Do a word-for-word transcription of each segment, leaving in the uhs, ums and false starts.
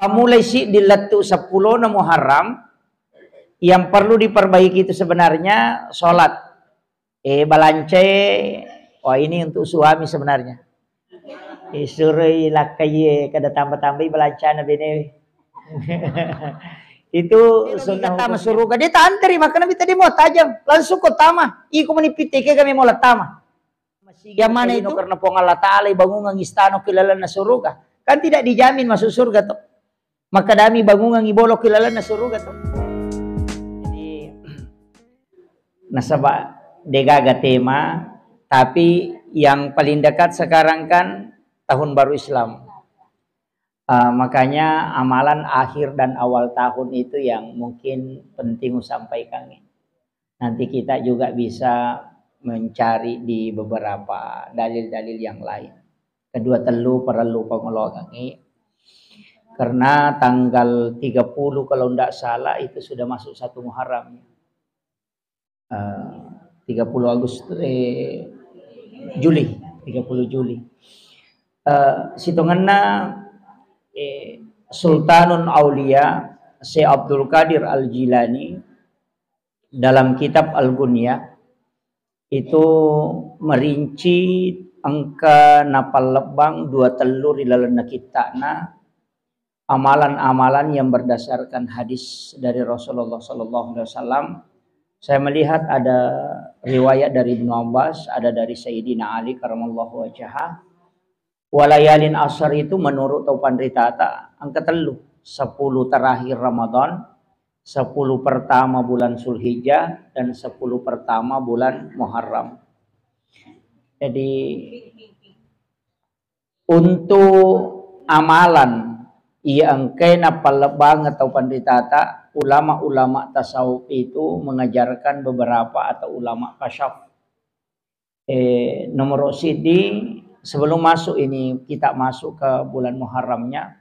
Pammulai siddi lettu seppulona Muharram, yang perlu diperbaiki itu sebenarnya sholat. Eh, balancae, wah, ini untuk suami sebenarnya. Isuroi lakkaie kada tambah-tambahi balancana benewe. Itu sunnah hukumnya. Tama suruga, dia tanteri, makanya kita dia mau tajam, langsung kau tama. Iko meni pitte ke kami mau tama. Yang mana itu? Karena Puang Allah Ta'ala bangungan istana ke lalanna suruga. Kan tidak dijamin masuk surga tuh. Maka dami bangungan ibolo ke lalanna suruga tuh. Jadi, nasaba degaga tema, tapi yang paling dekat sekarang kan tahun baru Islam. Ah, makanya amalan akhir dan awal tahun itu yang mungkin penting usampaikan. Nanti kita juga bisa mencari di beberapa dalil-dalil yang lain. Kedua tellu parellu pangoloangengngi. Karena tanggal tiga puluh kalau ndak salah itu sudah masuk satu Muharram. Eh, tiga puluh Agustus, eh, Juli, tiga puluh Juli. Eh, sitongenna, eh, Sultanun Aulia Syekh Abdul Qadir Al-Jilani dalam kitab Al-Gunyah itu merinci engka napallebbang dua tellu ri lalenna kitta'na amalan-amalan yang berdasarkan hadis dari Rasulullah sallallahu alaihi wasallam. Saya melihat ada riwayat dari Ibnu Abbas, ada dari Sayyidina Ali karamallahu wajhah. Walayalin asar itu menurut tau panritata engka tellu, sepuluh terakhir Ramadan, sepuluh pertama bulan Zulhijjah, dan sepuluh pertama bulan Muharram. Jadi, untuk amalan iya engkae napallebbang tau panritata, ulama-ulama tasawuf itu mengajarkan beberapa atau ulama kasyaf. Eh, nomor siddi, sebelum masuk ini, kita masuk ke bulan Muharramnya,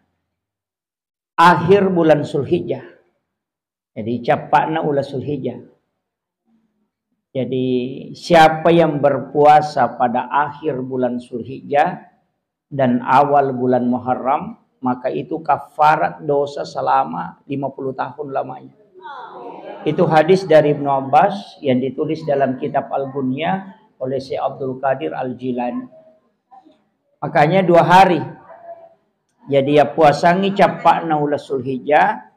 akhir bulan Zulhijjah. Jadi, cappa'na ula Zulhijjah. Jadi, siapa yang berpuasa pada akhir bulan Zulhijjah dan awal bulan Muharram, maka itu kafarat dosa selama lima puluh tahun lamanya. Itu hadis dari Ibnu Abbas yang ditulis dalam kitab Al-Gunyah oleh Syekh Abdul Qadir Al-Jilani. Makanya dua hari. Jadi, ya puasangi cappa'na ula Zulhijjah,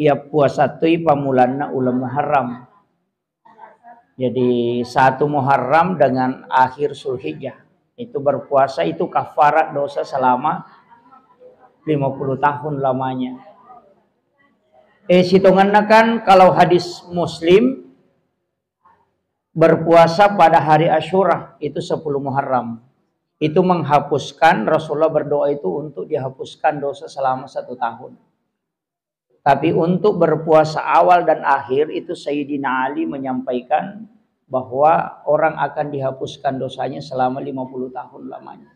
ya puasa toi pamulanna ula Muharram. Jadi, satu Muharram dengan akhir Zulhijjah. Itu berpuasa itu kafarat dosa selama lima puluh tahun lamanya. Eh, sitongenna kan kalau hadis Muslim, berpuasa pada hari Asyura, itu sepuluh Muharram. Itu menghapuskan, Rasulullah berdoa itu untuk dihapuskan dosa selama satu tahun. Tapi untuk berpuasa awal dan akhir itu Sayyidina Ali menyampaikan bahwa orang akan dihapuskan dosanya selama lima puluh tahun lamanya.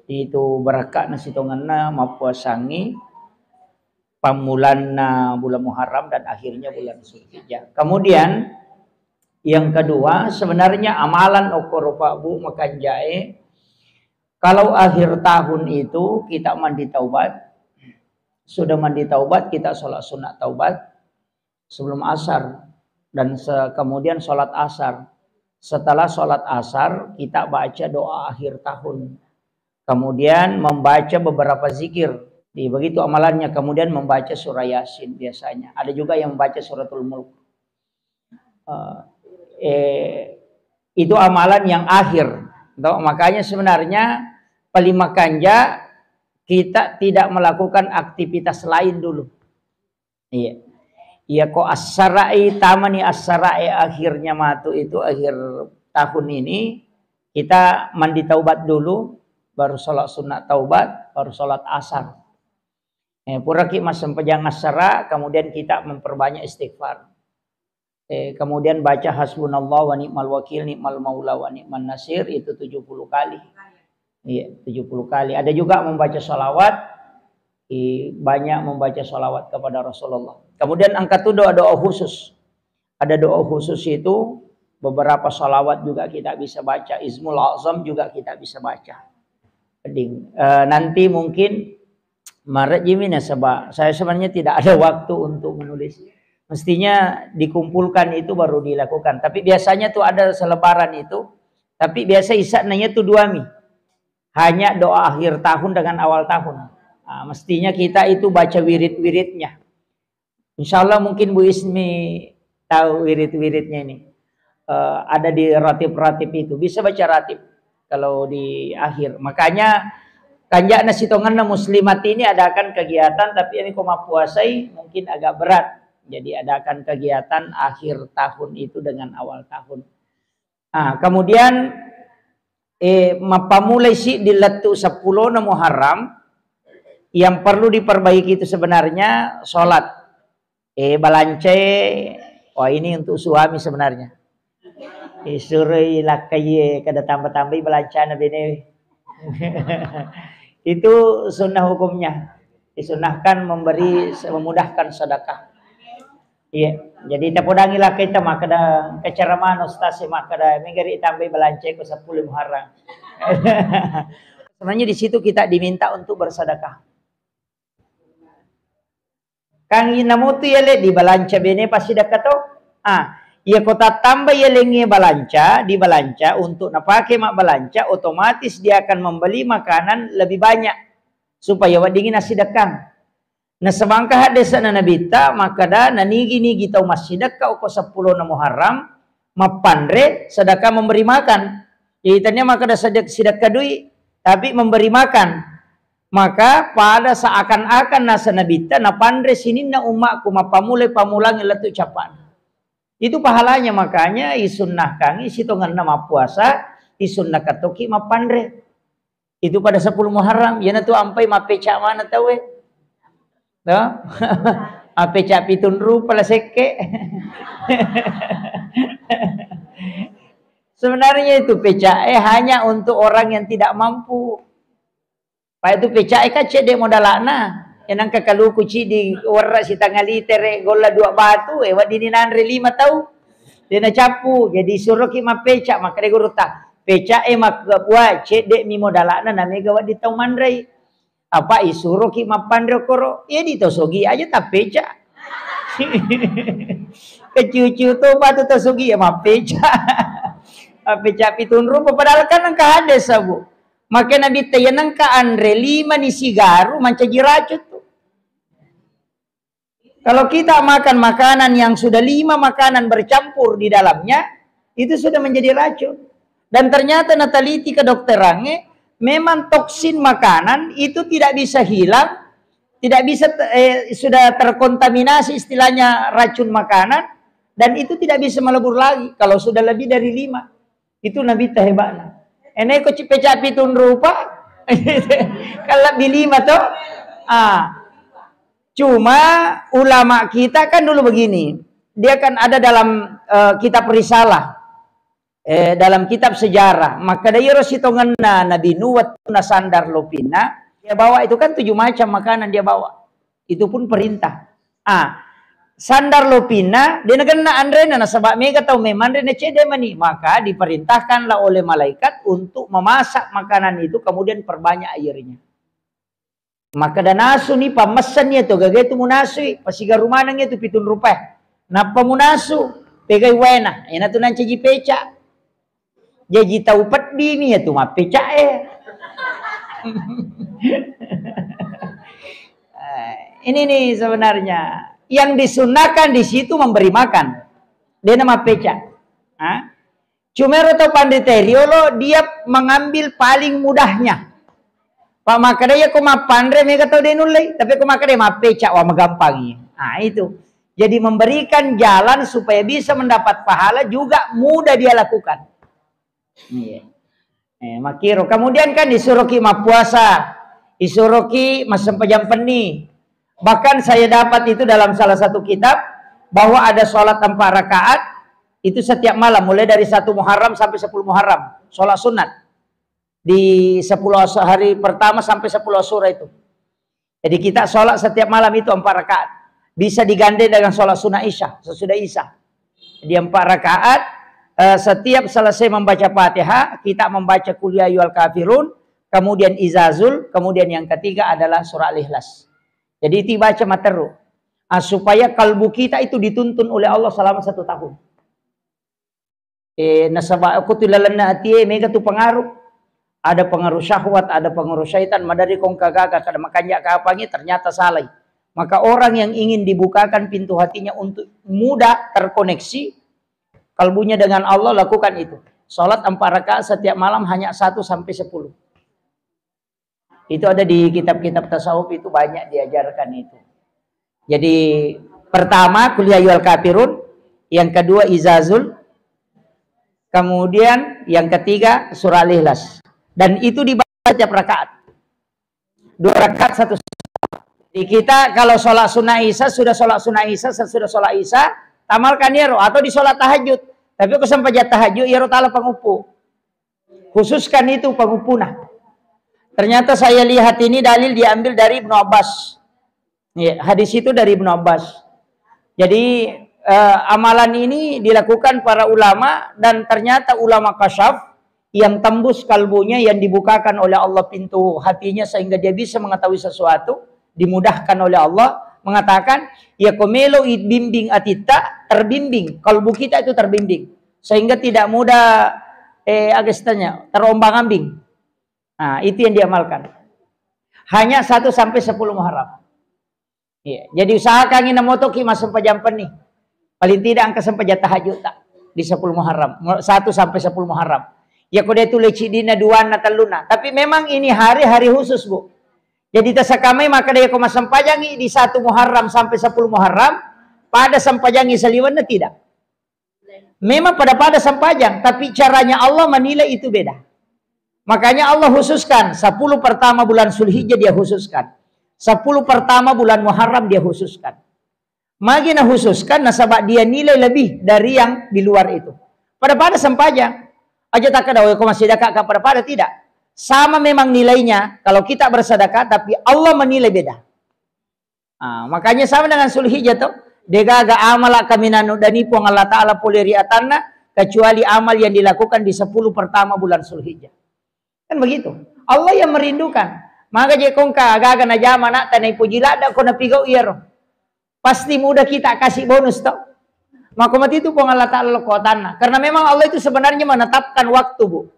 Itu barakka'na sitongenna mappuasangi pammulanna bulan Muharram dan akhirnya bulan Zulhijjah. Kemudian yang kedua, sebenarnya amalan okkoro Pak Bu makanjae, kalau akhir tahun itu kita mandi taubat, sudah mandi taubat, kita sholat sunat taubat sebelum asar dan se-, kemudian sholat asar. Setelah sholat asar, kita baca doa akhir tahun. Kemudian membaca beberapa zikir. Di, begitu amalannya, kemudian membaca surah Yasin biasanya. Ada juga yang membaca suratul Mulk. Eh, eh, itu amalan yang akhir. Toh, makanya sebenarnya paling makanja kita tidak melakukan aktivitas lain dulu. Iya. Iya, ko assara'i, tamani assara'i akhirnya matu itu akhir tahun ini, kita mandi taubat dulu, baru sholat sunat taubat, baru sholat asar. Eh, puraki massempajang assara, kemudian kita memperbanyak istighfar. Eh, kemudian baca hasbunallah wa ni'mal wakil, ni'mal maula wa ni'man nasir, itu tujuh puluh kali. Iya, tujuh puluh kali. Ada juga membaca salawat, i-, banyak membaca salawat kepada Rasulullah. Kemudian angka tu doa-doa khusus. Ada doa khusus itu, beberapa salawat juga kita bisa baca, Ismul Azam juga kita bisa baca. Jadi, eh, nanti mungkin Marejimi nasaba saya sebenarnya tidak ada waktu untuk menulis. Mestinya dikumpulkan itu baru dilakukan. Tapi biasanya tuh ada selebaran itu, tapi biasa isa'na itu dua mi. Hanya doa akhir tahun dengan awal tahun. Nah, mestinya kita itu baca wirid-wiridnya. Insya Allah mungkin Bu Ismi tahu wirid-wiridnya ini. Eh, ada di ratib-ratib itu. Bisa baca ratib kalau di akhir. Makanya kanja'na sitongenna muslimat ini adakan kegiatan, tapi ini ko mappuasai mungkin agak berat. Jadi adakan kegiatan akhir tahun itu dengan awal tahun. Nah, kemudian eh, mappamulai siddi lettu seppulona Muharram, yang perlu diperbaiki itu sebenarnya sholat. Eh, balancae, wah, ini untuk suami sebenarnya. Eh, suroi lakkaie kada tambah-tambahi balancana bene. Itu sunnah hukumnya. Disunnahkan memberi, memudahkan sedekah. Iya, jadi tapodangi lakkaita makkeda, keceramahan ustaz e makkeda, mega ri tambai balancae ko seppulo Muharram. Sebenarnya di situ kita diminta untuk bersedekah. Kang ina mutu ya le dibalanca bene passidekka to. Ah, iya ko tattamba ya lengnge balanca, dibalanca untuk napake mabbalanca, otomatis dia akan membeli makanan lebih banyak supaya weddingi nassidekkang. Nasaba engka haddese'na Nabitta makkeda, nanigi-nigi tau massidekka okko seppulona Muharram, mappanre, sedekah memberi makan. Jadi tania makkeda sedek-, sidekka dui, tapi memberi makan. Maka pada seakan-akan nasa Nabitta napanre sininna ummakku mappamulai pamulangi lettu cappa'na. Itu pahalanya, makanya isunnahkangi sitongenna mappuasa, isunnahkan toki mappanre. Itu pada seppulo Muharram, iyanatu ampai mappeca mana tauwe. Toh? Mappeca pitung rupa la sekke. Sebenarnya itu pecae hanya untuk orang yang tidak mampu. Pa itu pecae kan cedde modalana. Ya nangka kaluku cidi werra sitanga litere golla dua batu, eh, weddini nanre lima tau. Dena cappu, jadi suroki mappeca, makkeda gurutta, pecae makkua cedde mi modalana na mega wedding tau manrei. Apa isuroki mappanre koro, ya di tosogi aja tappeca. Kecucu to patu tosogi ya mappeca. Mappeca pitung rupa, padahal kan engka hadde sabu. Maka Nabitta, iya nengka anre lima ni sigaru mancaji racun tu. Kalau kita makan makanan yang sudah lima makanan bercampur di dalamnya, itu sudah menjadi racun. Dan ternyata nateliti kedokterannya, memang toksin makanan itu tidak bisa hilang, tidak bisa te-, eh, sudah terkontaminasi istilahnya racun makanan, dan itu tidak bisa melebur lagi kalau sudah lebih dari lima. Itu Nabitta hebatna. Eneko ci peca pitung rupa, kan lebih lima toh. Ah. Cuma ulama kita kan dulu begini, dia kan ada dalam, eh, kitab Risalah, eh, dalam kitab sejarah. Maka da iyaro sitongenna Nabi Nuh wettunna sandar lopinna, dia bawa itu kan tujuh macam makanan dia bawa. Itu pun perintah. Ah, sandar lopinna, de nagenna anrena, nasaba mega tau memanre na cedde mani, maka diperintahkanlah oleh malaikat untuk memasak makanan itu, kemudian perbanyak airnya. Makkeda nasu ni, pammessenni tu, gaga tu munasui, pasigaru maneng tu pitung rupae. Nappa munasu, pegai waena, ena tu nancaji peca. Jaji tau peddi mi ya tu mappecae. Eh, ini nih sebenarnya yang disunahkan di situ memberi makan. Dena mappeca. Hah? Cuma ero tau panrita riolo, dia mengambil paling mudahnya. Pak makkeda, iya ko mappanre mega tau de nullei, tapi ko makkeda mappeca, wah, magampangi. Ah, itu. Jadi memberikan jalan supaya bisa mendapat pahala juga mudah dia lakukan. Iya. Eh, makkiro. Kemudian kan disuruhki mappuasa, disuruhki massempajang penni. Bahkan saya dapat itu dalam salah satu kitab, bahwa ada sholat empat rakaat, itu setiap malam, mulai dari satu Muharram sampai sepuluh Muharram, sholat sunat. Di sepuluh Asy-, hari pertama sampai sepuluh Asyura itu. Jadi kita sholat setiap malam itu empat rakaat. Bisa digandeng dengan sholat sunnah Isya, sesudah Isya. Di empat rakaat, eh, setiap selesai membaca Fatihah, kita membaca Qul ya ayyuhal kafirun, kemudian izazul, kemudian yang ketiga adalah surah Al-Ikhlas. Jadi itu dibaca matteru. Ah, supaya kalbu kita itu dituntun oleh Allah selama satu tahun. Eh, nasaba ko tu lalenna atie mega tu pengaruh. Ada pengaruh syahwat, ada pengaruh syaitan, madari kong kagaga kada makanja kapangi ternyata salai. Maka orang yang ingin dibukakan pintu hatinya untuk mudah terkoneksi kalbunya dengan Allah, lakukan itu. Salat empat rakaat setiap malam hanya satu sampai sepuluh. Itu ada di kitab-kitab tasawuf, itu banyak diajarkan itu. Jadi pertama Qul ya ayyuhal kafirun, yang kedua izazul, kemudian yang ketiga surah Al-Ikhlas. Dan itu dibaca tiap rakaat. Dua rakaat satu. Jadi kita kalau sholat sunnah isya, sudah sholat sunnah isya, sesudah sholat isya, tamalkan iyaro atau di sholat tahajud. Tapi aku sempat tahajud, iyaro tala panguppu. Khususkan itu pangupuna. Ternyata saya lihat ini dalil diambil dari Ibnu Abbas. Ya, hadis itu dari Ibnu Abbas. Jadi eh, amalan ini dilakukan para ulama dan ternyata ulama kasyaf yang tembus kalbunya, yang dibukakan oleh Allah pintu hatinya sehingga dia bisa mengetahui sesuatu, dimudahkan oleh Allah, mengatakan, ya komelo bimbing atitta, terbimbing, kalbu kita itu terbimbing. Sehingga tidak mudah eh agastanya terombang-ambing. Nah, itu yang diamalkan. Hanya satu sampai sepuluh Muharram. Iya, jadi usahakan ini motoki masempajang penni. Paling tidak engka sempajang tahajud tak di sepuluh Muharram, satu sampai sepuluh Muharram. Ya kode itu lecidina duanna telluna. Tapi memang ini hari-hari khusus, Bu. Jadi tasakamai maka dia ko masempajangi di satu Muharram sampai sepuluh Muharram, pada sempajangi saliwenna tidak. Memang pada-pada sempajang, tapi caranya Allah menilai itu beda. Makanya Allah khususkan sepuluh pertama bulan Zulhijjah, dia khususkan sepuluh pertama bulan Muharram, dia khususkan. Magi na khususkan nasaba dia nilai lebih dari yang di luar itu. Pada-pada sempajang. Aja tak ada ko masih dekat pada-pada tidak. Sama memang nilainya kalau kita bersedekah, tapi Allah menilai beda. Ah, makanya sama dengan Zulhijjah toh. Degaga amala kaminanu dani Puang Allah Ta'ala pole ri atanna, kecuali amal yang dilakukan di sepuluh pertama bulan Zulhijjah. Kan begitu. Allah yang merindukan. Maka je kongka gaga najama nak tanai puji lada ko napigau iyaro. Pasti mudah kita kasih bonus toh. Maka mati itu Puang Allah Ta'ala lo kotanna. Karena memang Allah itu sebenarnya menetapkan waktu, Bu.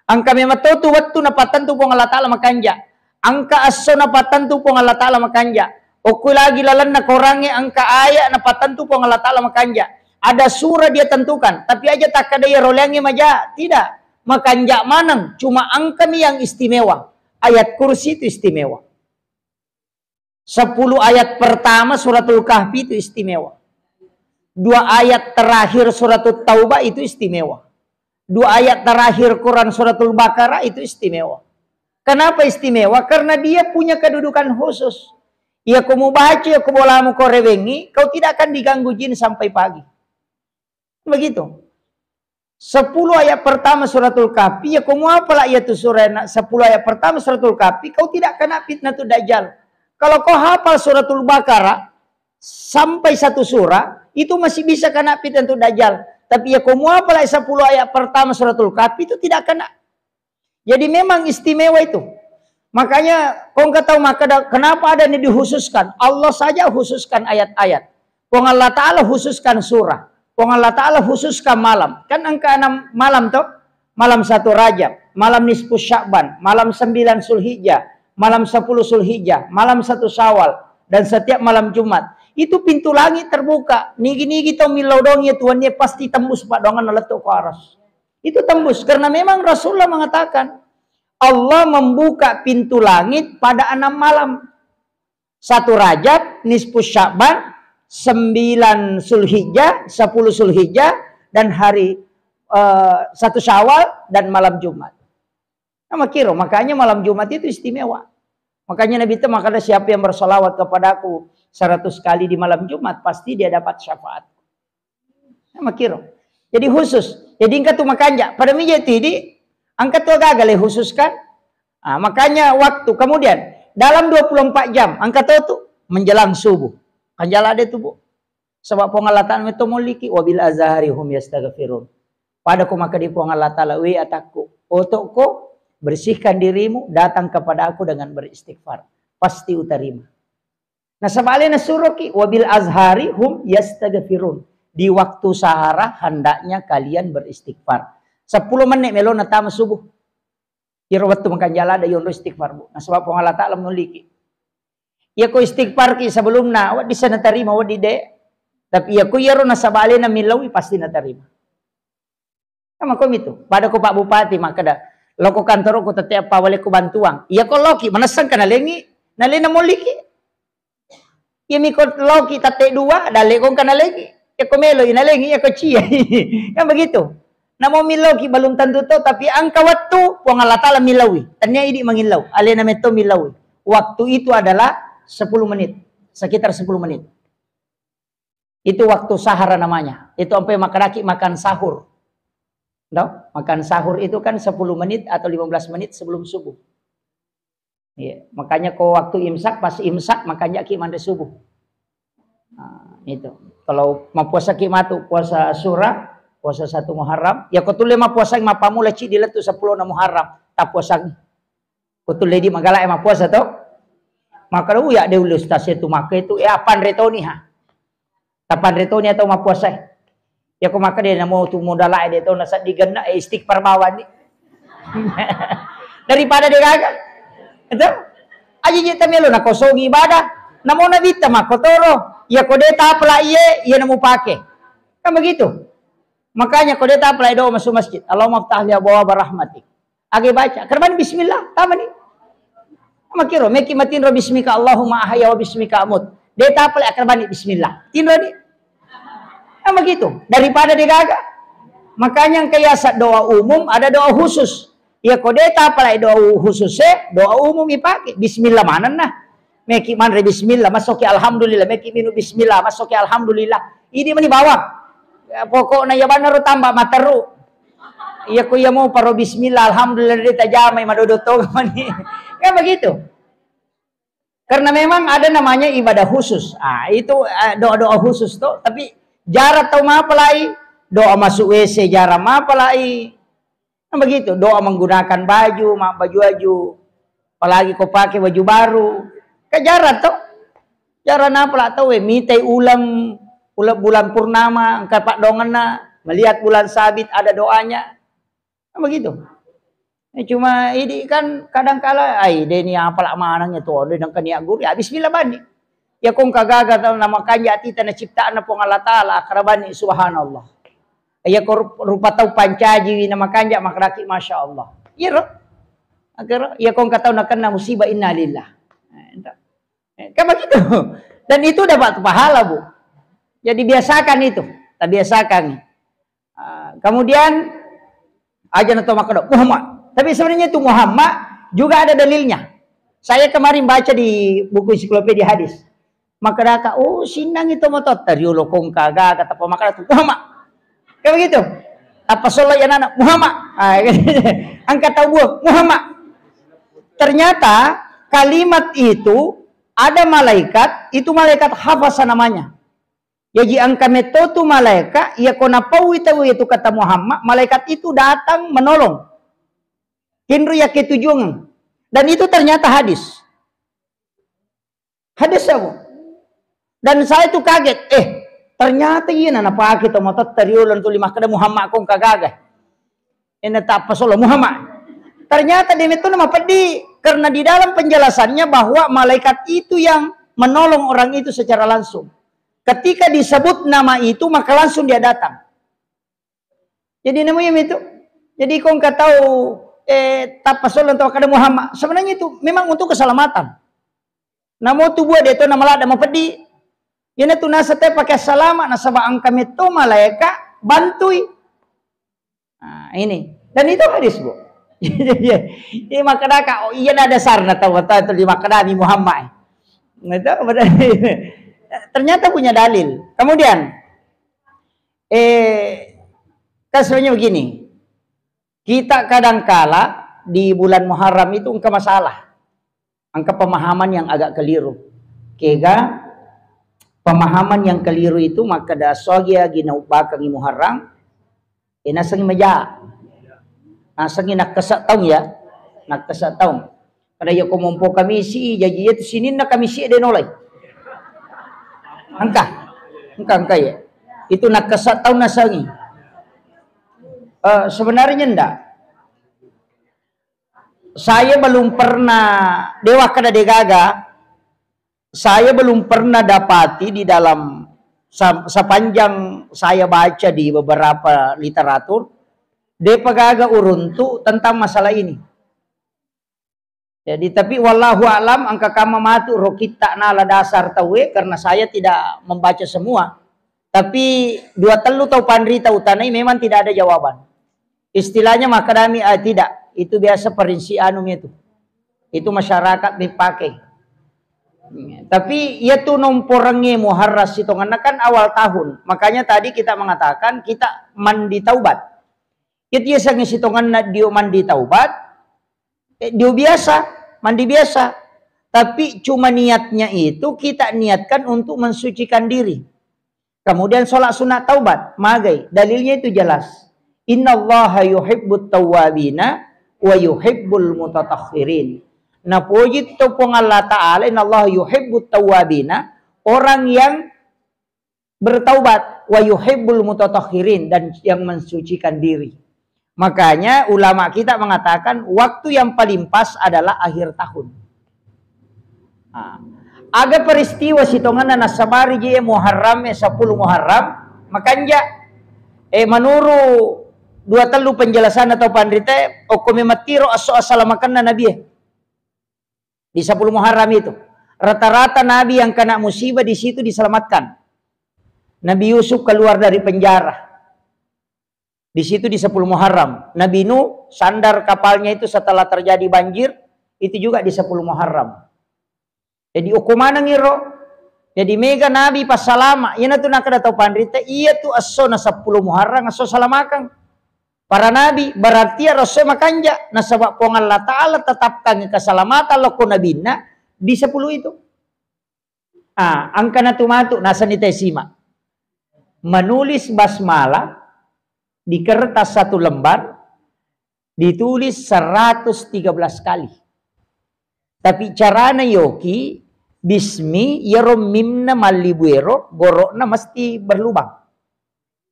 Engka memang totu wettu napattentu Puang Allah Ta'ala makanja. Engka esso napattentu Puang Allah Ta'ala makanja. Okko lagi lalenna korangnge engka ayat napattentu Puang Allah Ta'ala makanja. Ada surah dia tentukan, tapi aja takkada iya roleangnge maja. Tidak. Makanja maneng, cuma engkami yang istimewa. Ayat kursi itu istimewa. Sepuluh ayat pertama Suratul Kahfi itu istimewa. Dua ayat terakhir Suratul Taubah itu istimewa. Dua ayat terakhir Quran Suratul Baqarah itu istimewa. Kenapa istimewa? Karena dia punya kedudukan khusus. Ya kamu baca, ya kamu bolamu kau rewengi, kau tidak akan diganggu jin sampai pagi. Begitu. Sepuluh ayat pertama Suratul Kahfi, ya kamu apalah ya tu surah na-, sepuluh ayat pertama Suratul Kahfi, kau tidak kena fitnah tu Dajjal. Kalau kau hafal Suratul Baqarah sampai satu surah, itu masih bisa kena fitnah tu Dajjal. Tapi ya kamu apalah sepuluh ayat pertama Suratul Kahfi itu tidak kena. Jadi memang istimewa itu. Makanya kau nggak tahu maka da-, kenapa ada yang dikhususkan. Allah saja khususkan ayat-ayat. Puang Allah Ta'ala khususkan surah. Puang Allah Ta'ala khususkan malam. Kan engka enam malam toh? Malam satu Rajab, malam nisfu Sya'ban, malam sembilan Zulhijjah, malam sepuluh Zulhijjah, malam satu Syawal, dan setiap malam Jumat. Itu pintu langit terbuka. Nigi-nigi tau millau doang ya Tuhan, ya pasti tembus pak doangan lettu ke aras. Itu tembus. Karena memang Rasulullah mengatakan, Allah membuka pintu langit pada enam malam. Satu Rajab, nisfu Sya'ban, sembilan Zulhijjah, sepuluh Zulhijjah, dan hari eh, satu Syawal dan malam Jumat. Nah, makiro, makanya malam Jumat itu istimewa. Makanya Nabi itu makanya siapa yang bersolawat kepadaku seratus kali di malam Jumat, pasti dia dapat syafaat. Nah, makiro. Jadi khusus. Jadi engka tu makanja. Pada mija tidi, engka tu gagal ya khusus kan? Ah, makanya waktu kemudian dalam dua puluh empat jam engka tu tu menjelang subuh. Kanjala ada tu, Bu. Sebab Puang Allah Ta'ala meto moliki wabil azhari hum yastaghfirun. Pada ko maka di Puang Allah Ta'ala we atakku. Otokko Bersihkan dirimu, datang kepadaku dengan beristighfar. Pasti utarima. Nasaba alena suroki, "Wabil azhari hum yastaghfirun." Di waktu sahara hendaknya kalian beristighfar. Seppulo menit melo natama subuh. Iyaro wettu makanja' ladde' yonro istighfar, Bu. Nasaba Puang Allah Ta'ala mulliki. Iyako istighfarki sebelumna, wedding sa natarima, wedding de'. Tapi iyako iyaro nasaba alena millaui, pasti natarima. Kan makkomitu. Pada ko Pak Bupati makkeda, "Loko kantoroku tette' eppa walekku bantuang." Iyako loki, manessengka nalengi, nalena molliki. Iyami ko loki tette' dua, dalle' ko engka nalengi. Iyako meloi nalengi, iyako ciai. Kan begitu. Namo milloki belum tentu to, tapi engka wettu Puang Allah Ta'ala millaui. Tennia idi' mangillau, alena metto millaui. Waktu itu adalah sepuluh menit, sekitar sepuluh menit. Itu waktu sahara namanya. Itu ampe makkedaki makan sahur. No? Makan sahur itu kan sepuluh menit atau lima belas menit sebelum subuh. Iya, makanya ko waktu imsak, pas imsak, makanya ki manre subuh. Nah, itu. Kalau mappuasaki matu, puasa Asyura, puasa satu Muharram, ya ko tulle mappuasai mappamula ciddi lettu seppulo na Muharram, tappuasai. Ko tulle di magala e mappuasa to? Maka lu ya de ulle ustaz itu maka itu, ya panre toni ha. Tapanre toni atau mappuasa. Ya ko maka de namo tu modala e de to nasaddi genna, eh, istighfar bawani. Daripada de gaga. Itu? Aji je tamelo nakosongi ibadah. Namo nabitta makkotoro. Ya ko de tapela iye, iya namu pake. Kan begitu. Makanya ko de tapela doa masuk masjid. Allahumma ftah li abwaaba rahmatik. Age baca, kerbani bismillah, tamani. Makiro, meki matinro bismika Allahumma ahya wa bismika amut. De tapale kerbani bismillah. Tinro ni. Kan begitu. Daripada de gaga. Makanya engka yasa doa umum, ada doa khusus. Ya ko de tapale doa khusus e, doa umum ipake. Bismillah manenna. Meki manre bismillah, masoki alhamdulillah, meki minum bismillah, masoki alhamdulillah. Idi mani bawang. Ya, pokokna ya banna ro tambah materu. Iya ko iya mau paro bismillah, alhamdulillah, de tajamai madodo to mani. Kan begitu. Karena memang ada namanya ibadah khusus. Ah, itu, eh, doa-doa khusus to, tapi jarang tau mapalai, doa masuk W C jarang mapalai. Kan begitu, doa menggunakan baju, ma-, baju-baju. Apalagi ko pake baju baru. Kan jarang to. Jarang apa lah tau, eh, mitai uleng, uleng bulan purnama, engka paddoangenna, melihat bulan sabit ada doanya. Kan begitu. Eh, cuma idi kan kadang kala, ai, de ni apala maneng itu, de nengka niat guru, ya bismillah bani. Ya kong kagaga tau nama kanja atita na ciptaan Puang Allah Ta'ala, akrabani subhanallah. Ya ko rup-, rupa tau pancaji wi nama kanja makraki, masya Allah. Iya ro. Akhirnya, ya kong katau nakenna musibah innalillah. Nah, itu. Eh, kan begitu. Dan itu dapat pahala, Bu. Jadi biasakan itu. Kita biasakan. Ah, kemudian aja nato makkeda Muhammad. Tapi sebenarnya itu Muhammad juga ada dalilnya. Saya kemarin baca di buku ensiklopedia hadis. Makkedaka, "Oh, sinnang itu motor tariolo kongka gaga tapa makkeda tu Muhammad." Kayak begitu. Apa solo ya nana Muhammad. Ah, angkat tahu buah Muhammad. Ternyata kalimat itu ada malaikat, itu malaikat hafasa namanya. Jaji engka metto tu malaeka, iya ko napaui tau itu kata Muhammad, malaikat itu datang menolong. Kinru yakke tujuan. Dan itu ternyata hadis. Hadis, Bu. Dan saya itu kaget, eh, ternyata iya na napake to matotta riolo tuli makkeda Muhammad kong kagaga. Ena tappa solo Muhammad. Ternyata dia itu nama peddi karena di dalam penjelasannya bahwa malaikat itu yang menolong orang itu secara langsung. Ketika disebut nama itu, maka langsung dia datang. Jadi nemu iya itu. Jadi kong katau, eh, tappa solo tau kada Muhammad. Sebenarnya itu memang untuk keselamatan. Namo tu buah dia tu nama lada mapeddi. Ina tu nasa te pakai salama nasaba engka metto malaeka bantui. Nah, ini. Dan itu hadis, Bu. Iya, iya, makkedaka, oh iya, ada dasarna tau, tau itu di makkedami Muhammad. Nah, itu apa tadi? Ternyata punya dalil. Kemudian, eh, kan sebenarnya begini. Kita kadangkala di bulan Muharram itu engka masalah. Engka pemahaman yang agak keliru. Kega pemahaman yang keliru itu makkeda sogi agi naubbakangi Muharram, eh, nasengi maja. Nasengi nakkasa taung ya. Nakkasa taung. Kada iya ko mompo kamisi, jaji iya tu sininna kamisi de nolai. Engka. Engka, engka iya. Itu nakkasa taung nasengi. Eh, sebenarnya ndak. Saya belum pernah, dewa kada degaga, saya belum pernah dapati di dalam sa-, sepanjang saya baca di beberapa literatur, depa gaga uruntu tentang masalah ini. Jadi, tapi wallahu alam, engka kamma matu ro kitta nala dasar tauwe, karena saya tidak membaca semua. Tapi dua tellu tau panrita utanai memang tidak ada jawaban. Istilahnya makadami, ah, tidak. Itu biasa prinsip anu itu. Itu masyarakat dipakai. Tapi iya tu nomporengnge Muharram sitongenna kan awal tahun. Makanya tadi kita mengatakan kita mandi taubat. Iya tu iya sangi sitongenna dio mandi taubat, eh, dio biasa, mandi biasa. Tapi cuma niatnya itu kita niatkan untuk mensucikan diri. Kemudian sholat sunat taubat, magai. Dalilnya itu jelas. Innallaha yuhibbut tawwabina wa yuhibbul mutatahhirin. Napoji to Puang Allah Ta'ala, innallaha yuhibbut tawwabina, orang yang bertaubat, wa yuhibbul mutatahhirin, dan yang mensucikan diri. Makanya ulama kita mengatakan waktu yang paling pas adalah akhir tahun. Nah, aga peristiwa sitongenna nasabari je Muharram, eh, sepuluh Muharram, makanja, eh, menuru dua tellu penjelasan atau panrite, okko memettiro esso assalamakenna Nabi, eh, di sepuluh Muharram itu. Rata-rata Nabi yang kena musibah di situ diselamatkan. Nabi Yusuf keluar dari penjara. Di situ di sepuluh Muharram. Nabi Nuh sandar kapalnya itu setelah terjadi banjir, itu juga di sepuluh Muharram. Jadi okko maneng iro. Jadi mega Nabi passalama, iyanatu nakkeda tau panrita, iya tu essona sepuluh Muharram esso salamakeng para nabi, berarti ero esso makanja, nasaba Puang Allah Ta'ala tetapkan keselamatan lokko nabinna di sepuluh itu. Ah, engka natu matu, nasenni tau sima. Menulis basmalah di kertas satu lembar ditulis seratus tiga belas kali. Tapi carana yoki, bismi, iyaro mimna mallibu ero, goro'na mesti berlubang.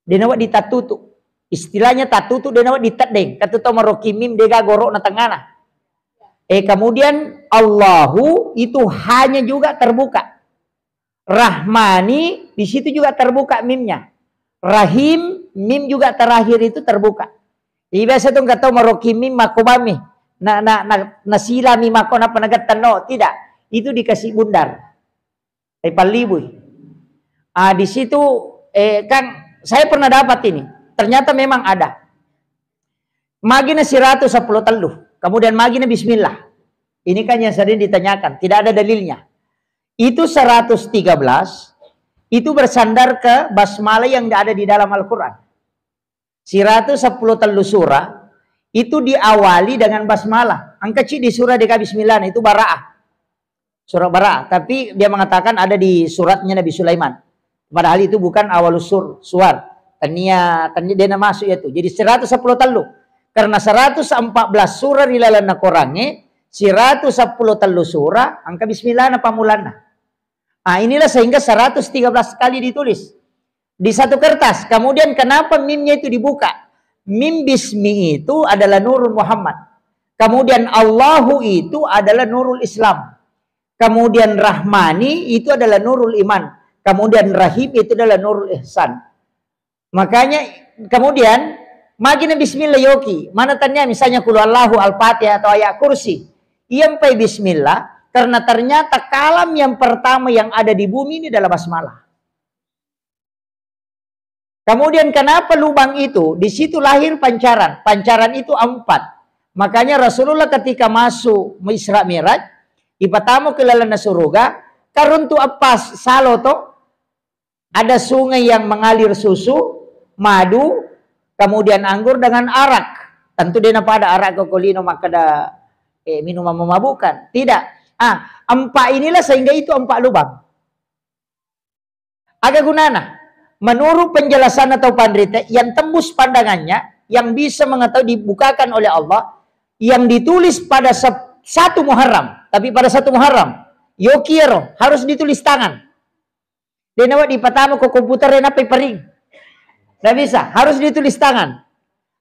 De nawedding tattutu. Istilahnya tattutu de nawedding teddeng. Kan tu tau maroki mim dega goro'na tengana. Eh, kemudian Allahu itu hanya juga terbuka. Rahmani di situ juga terbuka mimnya. Rahim, mim juga terakhir itu terbuka. Jadi biasa tu engka tau maroki mim makko bami. Na, na, na, nasilami makko napa nagettenno. Tidak. Itu dikasih bundar. Ripallibui. Ah, di situ, eh, kan saya pernah dapat ini. Ternyata memang ada. Magina siratu seppulo tellu. Kemudian magina bismillah. Ini kan yang sering ditanyakan. Tidak ada dalilnya. Itu seratus tiga belas, itu bersandar ke basmalah yang ada di dalam Al-Quran. Siratu seppulo tellu surah itu diawali dengan basmalah. Engka ci di surah deka bismillah, nah, itu Bara'ah. Surah Bara'ah. Tapi dia mengatakan ada di suratnya Nabi Sulaiman. Padahal itu bukan awal sur, suar. Tania, tania dia masuk ya tu. Jadi seratus seppulo tellu. Karena seratus empat belas surah di lalanna Korangnge, seratus seppulo tellu surah, engka bismillah na pamulanna. Ah, inilah sehingga seratus tiga belas kali ditulis di satu kertas. Kemudian kenapa mimnya itu dibuka? Mim bismi itu adalah Nurul Muhammad. Kemudian Allahu itu adalah Nurul Islam. Kemudian Rahmani itu adalah Nurul Iman. Kemudian Rahim itu adalah Nurul Ihsan. Makanya kemudian magina bismillah yoki. Mana tanya misalnya kulu Allahu, Al-Fatihah atau ayat kursi. Iya mpai bismillah karena ternyata kalam yang pertama yang ada di bumi ini adalah basmalah. Kemudian kenapa lubang itu? Di situ lahir pancaran. Pancaran itu empat. Makanya Rasulullah ketika masuk Isra Mi'raj, ipatamu ke lalanna suruga, karuntu appas salo to, ada sungai yang mengalir susu, madu, kemudian anggur dengan arak. Tentu dia pada arak ke kolino makkeda, eh, minuman memabukkan. Tidak. Ah, empat inilah sehingga itu empat lubang. Aga gunana? Menurut penjelasan atau panrita yang tembus pandangannya, yang bisa mengetahui dibukakan oleh Allah, yang ditulis pada sep-, satu Muharram, tapi pada satu Muharram, yokiero harus ditulis tangan. Dena wa dipatama ko komputer, dena pepering. Nggak bisa, harus ditulis tangan.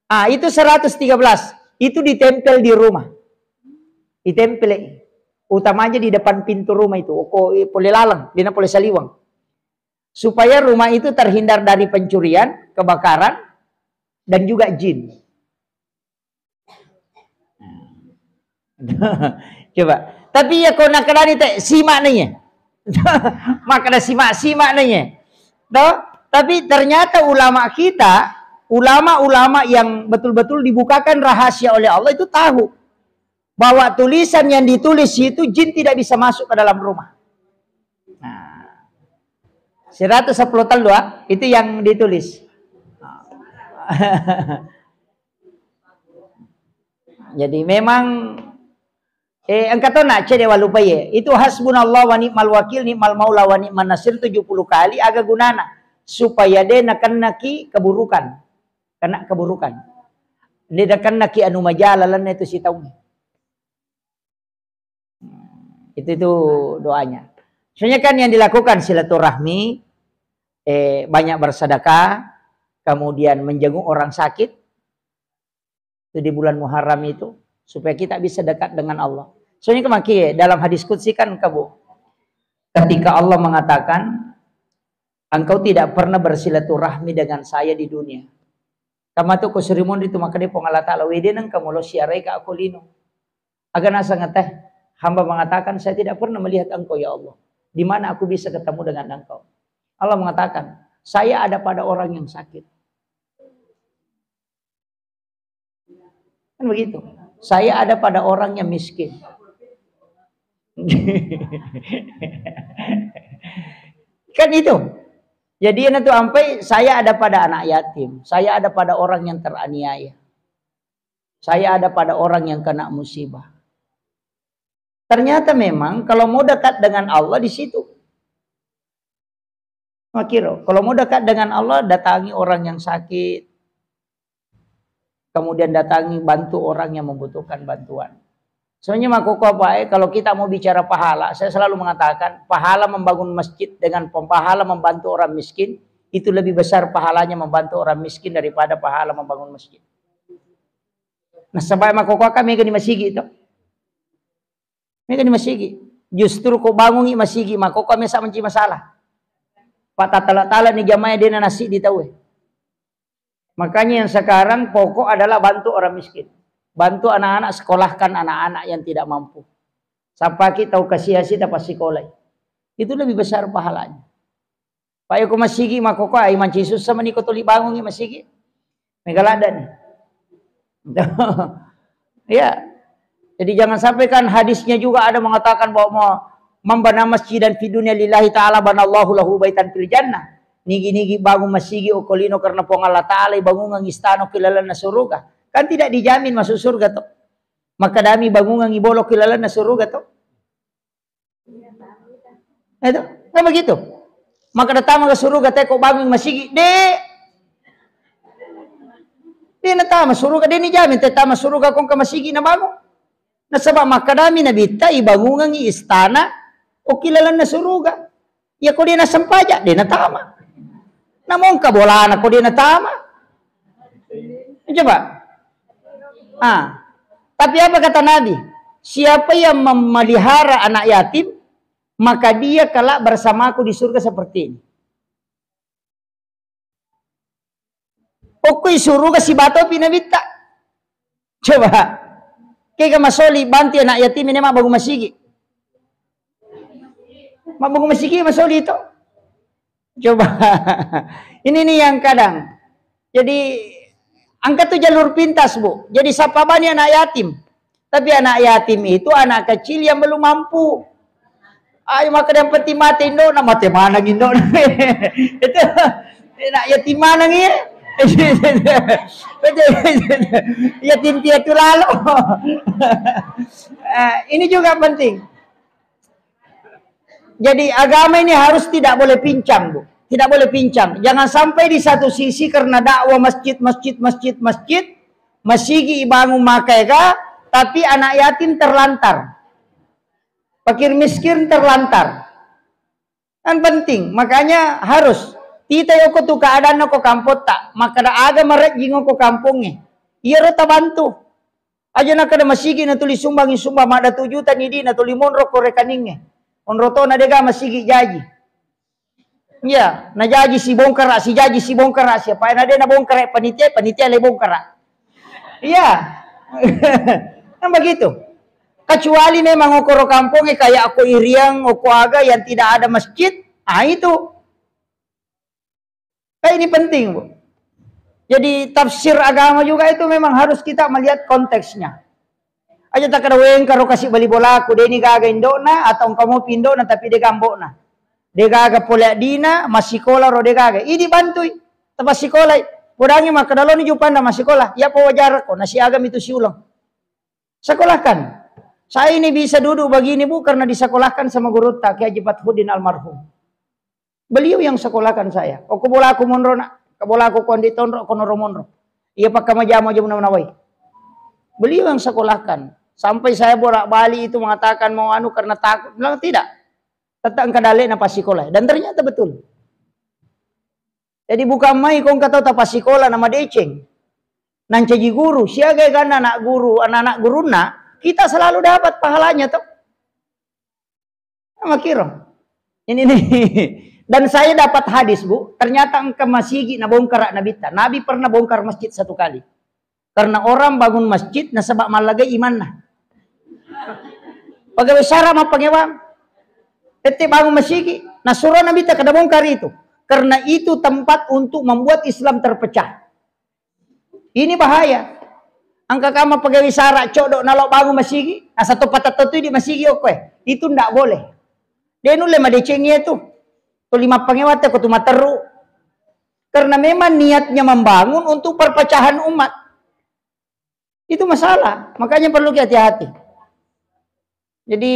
Ah, itu seratus tiga belas. Itu ditempel di rumah. Ditempel. Utamanya di depan pintu rumah itu. Oko, eh, pole laleng, dena pole saliweng. Supaya rumah itu terhindar dari pencurian, kebakaran, dan juga jin. Coba. Tapi ya, ko nakkedani te, simak nih ya. Makkeda simak-simak nih ya. Toh? Tapi ternyata ulama kita, ulama-ulama yang betul-betul dibukakan rahasia oleh Allah itu tahu bahwa tulisan yang ditulis itu jin tidak bisa masuk ke dalam rumah. Nah, seratus sepuluh telu, ah, itu yang ditulis. Jadi memang, eh, engka to na cede walupai, eh. Itu hasbunallah wa ni'mal wakil, ni'mal maula wa ni'man nasir tujuh puluh kali, aga gunana? Supaya de nakennaki keburukan. Kena keburukan. De nakennaki anu maja lalenna itu sitaung. Itu, itu doanya. Soalnya kan yang dilakukan silaturahmi, eh, banyak bersedekah, kemudian menjenguk orang sakit, itu di bulan Muharram itu, supaya kita bisa dekat dengan Allah. Soalnya kemaki, dalam hadis qudsi kan, Kabu, ketika Allah mengatakan, "Engkau tidak pernah bersilaturahmi dengan saya di dunia." Kamatu ko surimun itu, maka dia Puang Allah Ta'ala, "Wede nengka molo siarai ka ako lino." Aga naseng teh, hamba mengatakan, "Saya tidak pernah melihat engkau, ya Allah. Di mana aku bisa ketemu dengan engkau?" Allah mengatakan, "Saya ada pada orang yang sakit." Kan begitu. "Saya ada pada orang yang miskin." Kan itu. Jadi, itu ampai, "Saya ada pada anak yatim, saya ada pada orang yang teraniaya, saya ada pada orang yang kena musibah." Ternyata memang kalau mau dekat dengan Allah di situ. Makiro, kalau mau dekat dengan Allah, datangi orang yang sakit, kemudian datangi, bantu orang yang membutuhkan bantuan. Sebenarnya, makkokko apa, eh, kalau kita mau bicara pahala, saya selalu mengatakan, pahala membangun masjid dengan pahala membantu orang miskin, itu lebih besar pahalanya membantu orang miskin daripada pahala membangun masjid. Nasaba makkokko kan mega ni masigi to. Mega ni masigi. Justru ko bangungi masigi, makkokko mesa menci masalah. Pak tatala-tala ni jamaah dena nasi di tauwe. Makanya yang sekarang pokok adalah bantu orang miskin. Bantu anak-anak, sekolahkan anak-anak yang tidak mampu. Sappaki tau kasiasi tapasikolai. Itu lebih besar pahalanya. Pak, yako masigi makkokko, ai manci sussa maniko tuli bangungi masigi. Mega ladda ni. Ya. Jadi jangan sampai kan hadisnya juga ada mengatakan bahwa mau, "Man bana masjidan fi dunya lillahi ta'ala banallahu lahu baitan fil jannah." Nigi-nigi bangun masigi okko lino karena Puang Allah Ta'ala, bangungan istana ki lalenna suruga. Kan tidak dijamin masuk surga to. Makkadami bangungan ibolo ki lalenna suruga to. Itu, kan begitu. Maka datang ke suruga teko bangun masigi, de. De natama suruga, de ni jamin te tama suruga kong ke masigi na bangun. Nasaba makkadami Nabitta, ibangungangi istana okki lalenna suruga. Iya ko de nasempaja, de natama. Namongka bolana ko de natama. Coba. Ah. Tapi apa kata Nabi? "Siapa yang memelihara anak yatim, maka dia kelak bersamaku di surga seperti ini." Okkoi suruga sibatopi Nabitta. Coba. Kega masoli bantu anak yatim ini mabbangun masigi. Mabbangun masigi masoli itu. Coba. Ini nih yang kadang. Jadi, angka tu jalur pintas, Bu. Jadi, siapa bani anak yatim. Tapi anak yatim itu anak kecil yang belum mampu. Ayo, maka yang penting mati indona, mati maneng indona. Itu anak yatim maneng ya. Yatim piatu lalo. Eh, ini juga penting. Jadi agama ini harus tidak boleh pincang, Bu. Tidak boleh pincang. Jangan sampai di satu sisi karena dakwah masjid, masjid, masjid, masjid, masigi ibangun maka ega, Tapi anak yatim terlantar. Fakir miskin terlantar. Kan penting, makanya harus tita yoko tu keadaan ko kampotta, makkada aga marejjing ko kampongnge. Iyaro tabantu. Aja nakkada masigi natuli sumbangi sumbang madda tu juta ni di natuli monro ko rekeningnge. Onro tona dega masigi jaji. Iya, najaji si bongkara, si jaji si bongkara, siapa na de nabongkara panitia, panitia le bongkara. Iya. Kan begitu. Kecuali memang okoro kampongnge kayak ko Iriang, oko aga yang tidak ada masjid, ah itu. Eh, ini penting, Bu. Jadi tafsir agama juga itu memang harus kita melihat konteksnya. Aja takkada wengkaro kasi bali bolaku, deni gaga indokna atau engka mopi indokna tapi de gambokna. De gaga pole addina, massikola ro de gaga. Idi bantui, tapasikolai. Podangi makkada loni jupanna massikola, iya pawajarakko, nasiaga mitu siuleng. Sekolahkan. Saya ini bisa duduk begini, Bu, karena disekolahkan sama gurutta, Kiai Haji Fathuddin almarhum. Beliau yang sekolahkan saya. Okko bolaku monro, Nak. Ke bolaku kondi tonro, konoro monro. Iya pakka majamu aja munawai. Beliau yang sekolahkan. Sampai saya bolak-balik itu mengatakan mau anu karena takut. Bilang tidak. Tetap engka dalekna pasikola. Dan ternyata betul. Jadi bukan mai kong kata tapasikola nama deceng. Nancaji guru, siaga ganna anak guru, anak-anak gurunna, kita selalu dapat pahalanya toh. Makiro. Ini nih. Dan saya dapat hadis, Bu, ternyata engka masigi nabongkara Nabitta. Nabi pernah bongkar masjid satu kali. Karena orang bangun masjid nasaba mallagai imanna. Pegawai sara mappangewang. Tette bangun masigi, nasuro Nabitta kada bongkar itu. Karena itu tempat untuk membuat Islam terpecah. Ini bahaya. Engka kama pegawai sara codok nalo bangun masigi, nasatu patatto tu di masigi okkoe. Itu ndak boleh. De nulle madecengi itu. Tuli mappangewang te ko tu materru. Karena memang niatnya membangun untuk perpecahan umat. Itu masalah. Makanya perlu hati-hati. Jadi,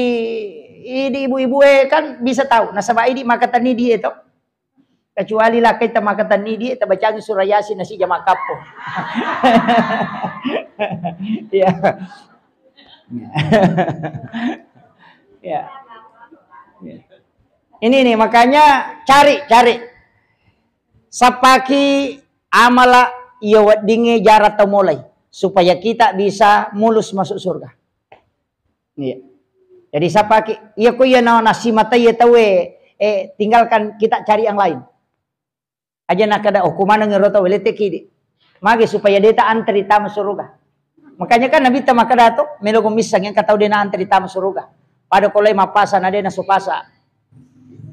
idi ibu-ibu e kan bisa tahu. Nasaba idi makatenni di e to. Kecuali lakkaita makatenni di e, tabacangi surah Yasin nasi jama kappo. Iya. Iya. Iya. Ini nih, makanya cari, cari. Sapaki amala iya weddingnge jara tau molai supaya kita bisa mulus masuk surga. Iya. Jadi sapaki iya ko iya na nasi mata iya tau e, eh, tinggalkan, kita cari yang lain. Aja nakada, "Oh, kumaneng ero tau, lete kidi." Mage supaya deta antri tama suruga. Makanya kan Nabi ta makada to, melo ko missang yang katau dena antri tama suruga. Pada ko lai mapasa na dena sopasa.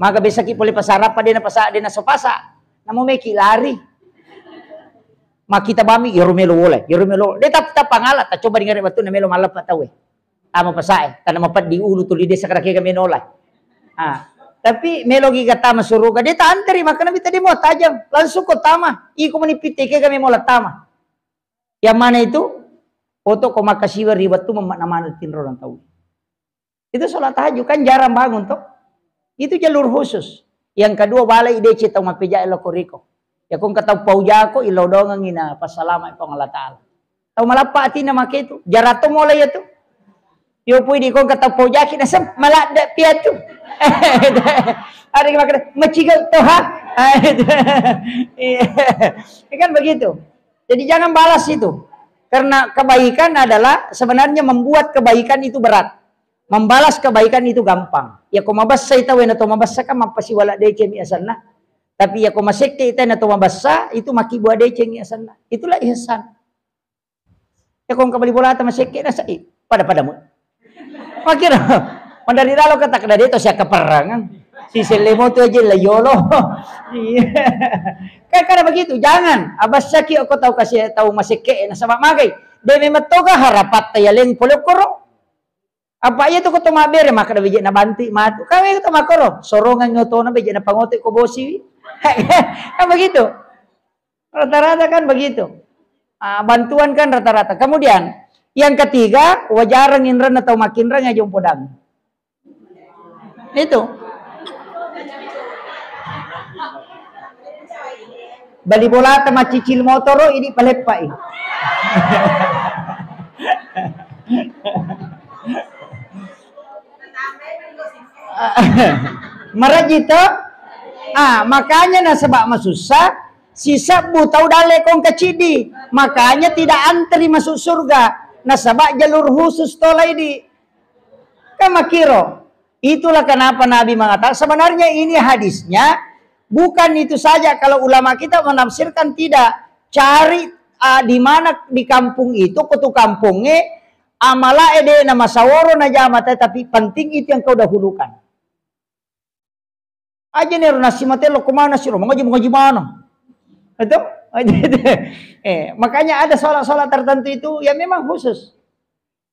Maka besaki pole pasarapa dena pasa, dena sopasa. Namo meki lari. Makita bami, yero melo wole, yero melo. Deta tapangala, ta coba dingare wettu na melo malappa tau e. Tama pasae, karena mapeddi ulu tuli desa kada kega menola. Ah, tapi melo gi tama suruga, de tanteri, maka Nabi tadi mau tajang, langsung ko tama, iko mani pite kega memola tama. Yang mana itu? Oto ko makasiwa ri wettu memmakna mana tinro orang tahu. Itu sholat tahajud kan jarang bangun toh. Itu jalur khusus. Yang kedua, balai dece tau mappeja lo koriko. Ya kong katau paujako, ilo dongengi na pasalama Puang Allah Taala. Tau malappa atinna make tu, jarato mulai ya tu. Yo pui di kong katau paujaki nasem maladde piatu. Ada yang makan macigel toha. Iya. Ya kan begitu. Jadi jangan balas itu. Karena kebaikan adalah sebenarnya membuat kebaikan itu berat. Membalas kebaikan itu gampang. Ya ko mabessa ita wena to mabessa kan mappasiwala decemi asanna. Tapi ya ko masekke ita na to mabessa itu makkibua decemi asanna. Itulah ihsan. Ya ko engka bali bolata masekke na sai pada-pada mu. Makira mandari lalo kata kada deto siaka perrangan. Si selle moto aja la yolo. Iya. Kan kada begitu, jangan. Abassaki ko tau kasi tau masekke na sama magai. De memang toga harapatta yaleng pole koro. Apa iya tu ko to mabbere makkada beje na banti matu. Kawe to makkoro, sorongan otona beje na pangote ko bosi. Kan begitu. Rata-rata kan begitu. Ah, bantuan kan rata-rata. Kemudian yang ketiga, wajareng inrenna tau makinreng aja umpodang. Itu. Bali bolata macicil motoro ini paleppai. Maraji to? Ah, makanya nasaba masussa, sisebbu tau dalle kong kacidi. Makanya tidak antri masuk surga. Nasaba jalur khusus tolai di. Kan makiro. Itulah kenapa Nabi mengatakan, sebenarnya ini hadisnya bukan itu saja. Kalau ulama kita menafsirkan tidak, cari, ah, di mana di kampung itu, kutu kampungnya, amala ede na masaworo na jama, tetapi penting itu yang kau dahulukan. Aja nih nasi mate lo kemana sih lo, mengaji, mengaji mana? Itu? Eh, makanya ada sholat-sholat tertentu itu ya memang khusus.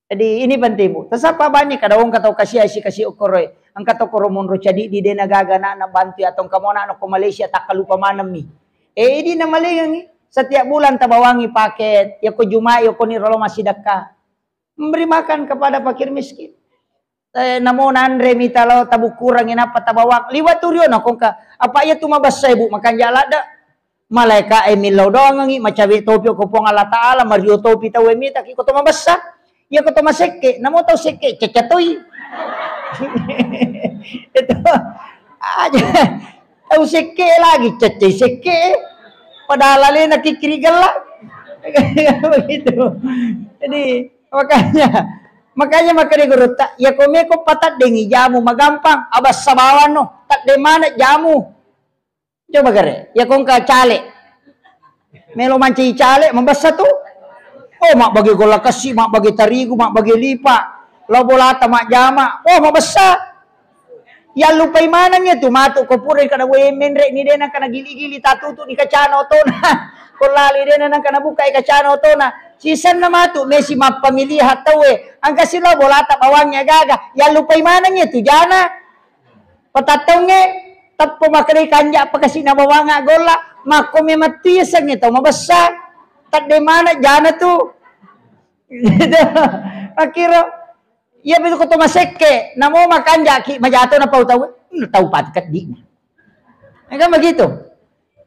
Jadi ini penting, Bu. Tasappa bani kada wong katau kasi asi kasi okoroe. Engka to koro monro cadi di dena gaga na, na bantu atau engka mona no ko Malaysia takkalupa manemmi. Eh, idi na malengangi. Setiap bulan tabawangi paket, ya ko Jumat, ya ko ni rolo masih dekka. Memberi makan kepada fakir miskin. Eh, namo nanre mita lao tabukurangi napa tabawang. Liwa tu rio na kongka. Apa iya tu mabessa, Bu, makanja ladda. Malaika e millau doangengi, macawe topi ko Puang Allah Taala, mario topi tau e mita ki ko to mabessa. Iya ko to masekke, namo tau sekke, cecca toi. Itu aja. Tau sekke lagi, cecce sekke. Padahal alena kikiri gella. Begitu. Jadi, makanya, makanya makkeda gurutta, ya ko meko pataddengi jamu magampang, abassa bawang no, tadde mana jamu. Coba gare, ya kongka cale. Melo mancaji cale, mabessa tu. Oh, mabbage golla kessi, mabbage tarigu, mabbage lipa. Lo bolata majjama. Oh, mabessa. Yallupai maneng iya tu matu ko pura kada we menre ni dena kana gili-gili tatutu ni kacana otona. Ko lali dena nang kana buka e kacana otona. Sisenna matu mesi mappamiliha tauwe. Angka silo bolata bawangnge gaga. Yallupai maneng iya tu jana. Patattongnge, teppo makkedai kanja pakasina bawanga golla, makko memang tu yasengnge tau mabessa, tadde mana jana tu. Gitu. Akhirnya, iya betul ko to masekke, namo makanjaki majato na pau tau, hmm, tau pat keddi'na. Ya kan begitu.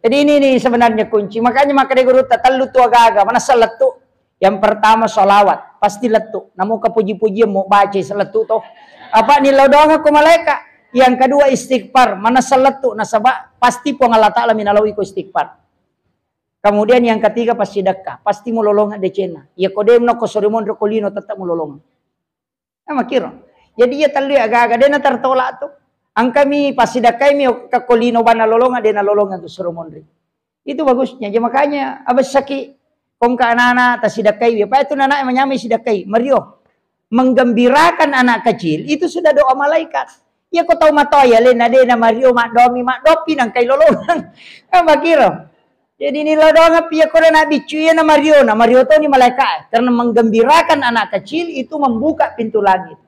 Jadi ini nih sebenarnya kunci. Makanya makkeda gurutta tellu tu agaga, manessa lettu. Yang pertama salawat, pasti lettu. Namo kapuji-pujian mau baca lettu toh. Apa ni lao doang ko malaika. Yang kedua istighfar, manessa lettu nasaba pasti Puang Allah Taala minalao iko istighfar. Kemudian yang ketiga passidekka, pasti mulolonga decena. Ya ko dem no ko sore monro ko lino tetap mulolonga. Nah, makkiro. Jadi iya tellu aga-aga dena tertolak tu. Angkami passidakkaimi kakko lino banna lolonga dena lolonga tu suro monri. Itu bagusnya. Jadi makanya abessaki kongka anak-anak tasidakkai. Apa itu anak manyamai sidakkai? Mario. Menggembirakan anak kecil itu sudah doa malaikat. Iya ko tau matoa ya lena dena mario maddomi maddopi nangkai lolongang. Kan makkiro. Jadi ni lao doang api iya koro na biccu iya na mario, na mario to ni malaika, karena menggembirakan anak kecil itu membuka pintu langit.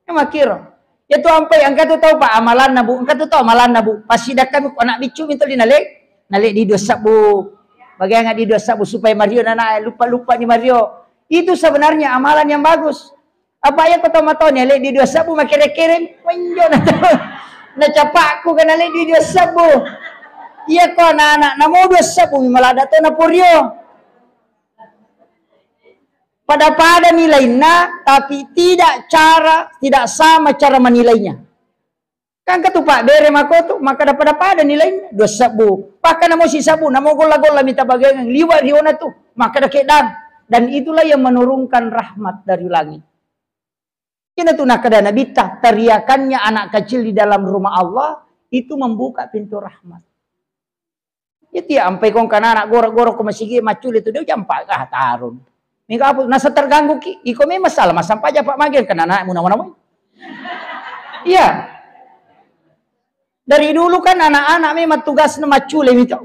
Ya makkiro. Ya tu ampai angka tu tau pa amalanna bu, angka tu tau amalanna bu. Pasti dah kami anak biccu minta di nale, nale di dosa bu. Bagaimana di dosa bu supaya mario na, na lupa-lupa ni mario. Itu sebenarnya amalan yang bagus. Apa iya ko to matoni, le di dua sebbu makkere-kere, menjo na to. Na capakku kana le di dua sebbu. Iya ko anak-anak, namo dua sebbu mi malada to na porio. Pada-pada nilainya, tapi tidak cara, tidak sama cara menilainya. Kan ketupak bere mako tu, maka pada-pada nilainya, dua sebbu. Bahkan namo si sebbu, namo golla-golla minta bagian liwa riona tu, maka ada kedang. Dan itulah yang menurunkan rahmat dari langit. Ina tu nakada Nabitta, teriakannya anak kecil di dalam rumah Allah itu membuka pintu rahmat. Itu ya ampai kong kana anak goro-goro ko masigi maccule tu dia jampa ah tarun. Minggu apa nasa terganggu ki, iko memang salah masampa aja pak magian kena anak muna mana. Iya. Dari dulu kan anak-anak memang tugasna maccule mito.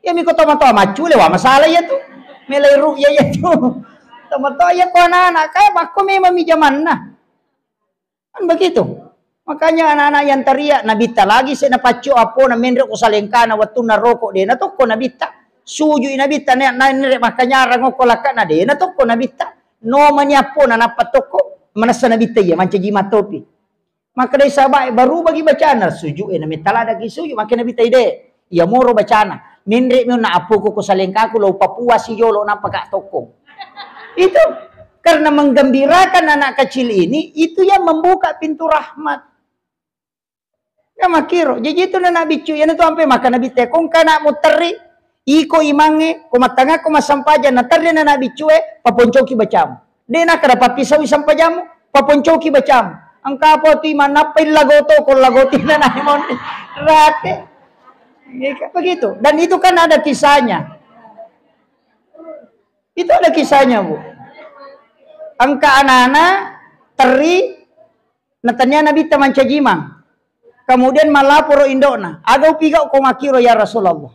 Ya miko tomatoa maccule wa masalah ya tu. Melai ru'ya ya tu. Tomatoa ya ko anak-anak kaya makko memang mi jamanna. Kan begitu. Makanya anak-anak yang teriak Nabitta lagi se napaccio apona menre ko salengkana wattunna roko de na tokko Nabitta. Sujui Nabitta ne na nere makkanyarang okko lakkana de na tokko Nabitta. No mani apona nappa tokko manessa Nabitta iya mancaji mattopi. Makkedai sahabat, baru bagi bacana, sujud e, na metta ladaki sujud, makkeda Nabitta ide. Iya moro bacana. Menre mi onna apoko ko salengkaku lo papuasi jolo nappa ka tokko. Itu karena menggembirakan anak kecil ini, itu yang membuka pintu rahmat. Kan makkiro. Jaji itu nana biccu, iyana tu ampe maka Nabi te, ko engka anakmu terri, iko imangnge, ko mattangakko massampajang, na terri nana biccu e, paponcoki bacamu. De nakkeda pappisaui sampajammu, paponcoki bacamu. Engka apa tu imang nappai lagoto, ko lagoti nana imang rate. Iya kan? Begitu. Dan itu kan ada kisahnya. Itu ada kisahnya, Bu. Engka anana terri, natania Nabitta mancaji imang. Kemudian malaporo indokna, "Aga upigau ko makkiro, ya Rasulullah?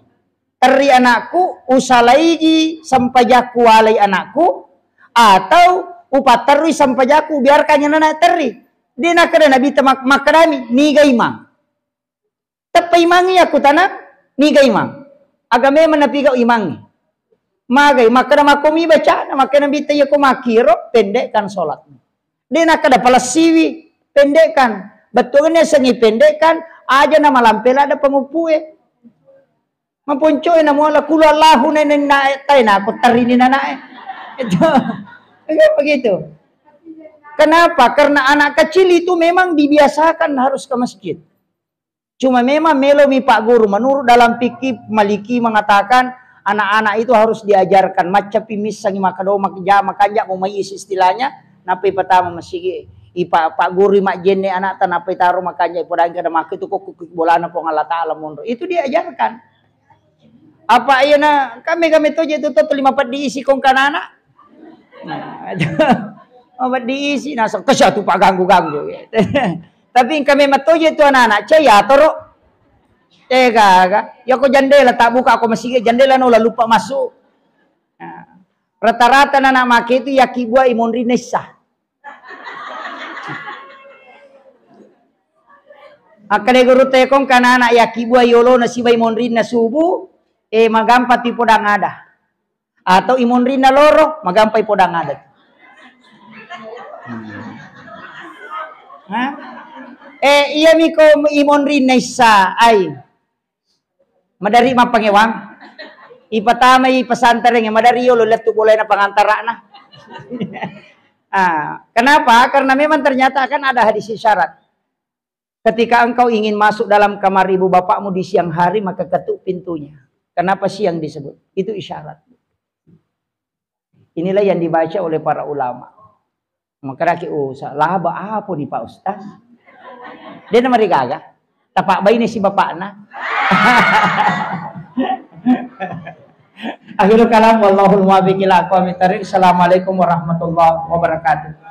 Terri anakku, usalaigi sampajakku walai anakku, atau upatterui sampajakku, biarkan nana terri?" De nakkeda Nabitta mak-, makkedami, "Niga imang?" Teppa imangngi akkutana, "Niga imang?" Aga memang napigau imangngi. Magai, makkeda makkomi bacana, makkeda Nabitta, "Iya ko makkiro, pendekkan sholatmu." De nakkeda palessiwi, pendekkan. Bettuanna sengi pendekkan, aja na malampe ladde panguppue. Maponcoe na muala kulu Allahu nenenna tai na ko terrini nanae. Itu. Kan begitu. Kenapa? Karena anak kecil itu memang dibiasakan harus ke masjid. Cuma memang melomi Pak Guru, menurut dalam fikih Maliki mengatakan, anak-anak itu harus diajarkan, maccapi missangi makkeda, "Oh, mak-, ja-, makanja mo mai isi istilahnya, nappai patama masigi." I Pak, Pak Guru majjenne anakta, nappai taro makanja, podang kada makku itu kok bolana Puang Allah Ta'ala monro. Itu diajarkan. Apa iya na, kami, kami toje itu tuh lima peddi isi kong kanana. Nah, mau diisi, naseng, "Kesya tu Pak ganggu-ganggu." Tapi engka memang toje tu anak-anak, cai atoro. Eh, gaga. Ya ko jendela tak buka, ko masigi jendela nola lupa masuk. Nah, rata-rata nana make itu yaki buah imonri nessa. Akkeda guru tekong kanana yaki buah yolo nasibai monrinna subuh, eh, magampa tu podang ada. Atau imonrinna loro, magampai podang adat. Hmm. Hah? Eh, iya miko imonrinna issa, ai. Madari mappangewang. Ipatamai pesantren, madari yolo lettu bolena pangantarana. Ah, kenapa? Karena memang ternyata kan ada hadis isyarat. Ketika engkau ingin masuk dalam kamar ibu bapakmu di siang hari, maka ketuk pintunya. Kenapa siang disebut? Itu isyarat. Inilah yang dibaca oleh para ulama. Makaraki, "Oh, sa-, laba apa nih, Pak Ustaz?" Dia nama gaga. Tapak bayi nih si bapakna. Akhirul kalam, wallahul muwaffiq ila aqwamit thariq. Assalamualaikum warahmatullahi wabarakatuh.